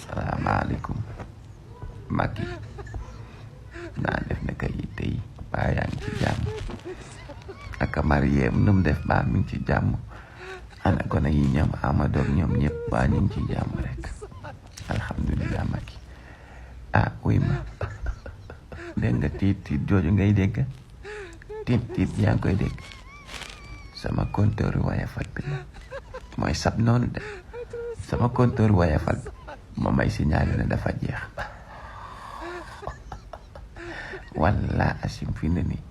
Salaamaaleykum Macky naa def naka yi tey baa yaa ngi ci jàmm naka Mariem nu mu def baa mi ngi ci jàmm ana gone yi ñoom Amadou ñoom ñëpp baa ñu ngi ci jàmm rek alhamdulilah Macky wuy ma dégg nga tiit jooju ngay dégg tiit yaa ngi koy dégg sama compteur Woyofal bi la mooy sab noonu de sama compteur Woyofal bi ma may signalé ne dafa jeex walla asim fi ne nii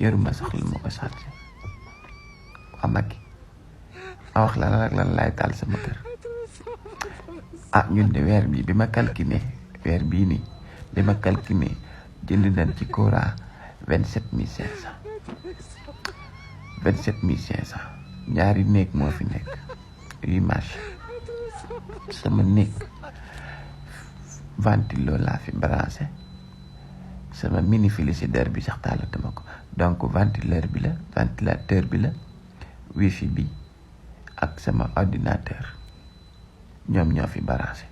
yoruma sax lu ma ko chargé waa Macky ma wax la rek lan laay taal sama kër ñun de weer bi ma calculé weer bii nii bi ma calculé jënd nañ ci courant 27500 ñaari néeg moo fi nekk yuy marché sama néeg ventilo laa fi branché sama mini frigidaire bi sax taalatuma ko donc ventilateur bi la wifi bi ak sama ordinateur ñoom ñoo fi branché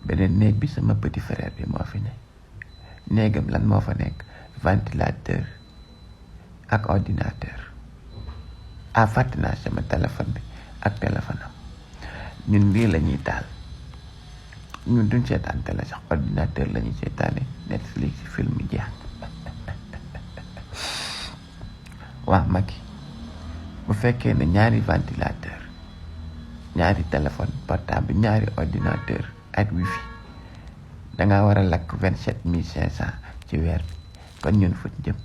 beneen néeg bi sama petit frère bi moo fi ne néegam lan moo fa nekk ventilateur ak ordinateur fàtte naa sama téléphone bi ak téléphone am ñun lii la ñuy taal ñun duñ seetaan télé sax ordinateur la ñuy seetaane Netflix film yi jeex waa Macky bu fekkee ne ñaari ventilateur ñaari téléphone portable ñaari ordinateur ak wifi danga war a lakk 27500 ci weer bi kon ñun fu jëm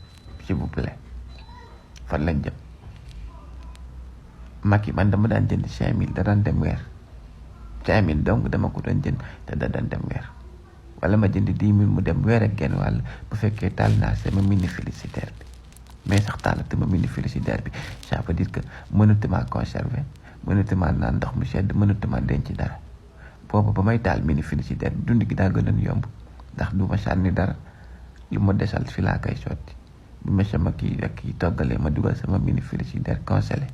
s'il vous plaît fan lañ jëm Macky man dama daan jënd 5000 da daan dem weer 5000 donc dama ko doon jënd te da daan dem weer wala ma jënd 10 000 mu dem weer ak genn wàll bu fekkee taal naa sama mini frigidaire bi mais sax taalatuma mini frigidaire bi ça veut dire que mënatuma conserver mënatuma naan ndox mu sedd mënatuma denc dara boobu ba may taal mini frigidaire bi dund gi daa gënoon yomb ndax du ma sànni dara lu ma desal fi laa koy sotti bu ma sama kii toggalee ma dugal sama mini frigidaire congelé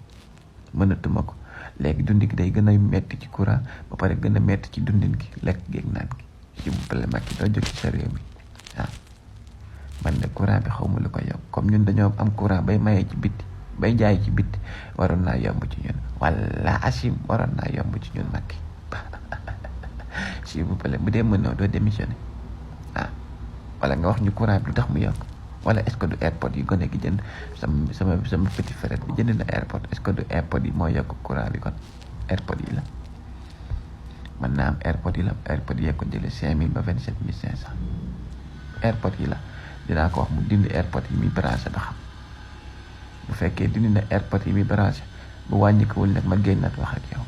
mënatuma ko léegi dund gi day gën a metti ci courant ba pare gën a metti ci dundin gi lekk géeg naan gi s'il vous plaît Macky doo jóg ci sa réew mi man de courant bi xaw ma lu ko yokk comme ñun dañoo am courant bay mayee ci bitti bay jaay ci bitti waroon naa yomb ci ñun walla asim waroon naa yomb ci ñun Macky s'il vous plaît bu dee mënoo doo démissionné wala nga wax ñu courant bi lu tax mu yokk wala est-ce que du airport yi gone gi jënd sama petit frère bi jënd na airport est-ce que du airport yi moo yokk courant bi kon airport yi la mën naa am airport yi yee ko jëlee 5000 ba 27500 airport yi la dinaa ko wax mu dindi airport yi muy branché ba xam bu fekkee dindi na airport yi muy branché bu wàññi ko wul nag ma génnaat wax ak yow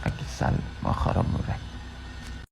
Macky Sall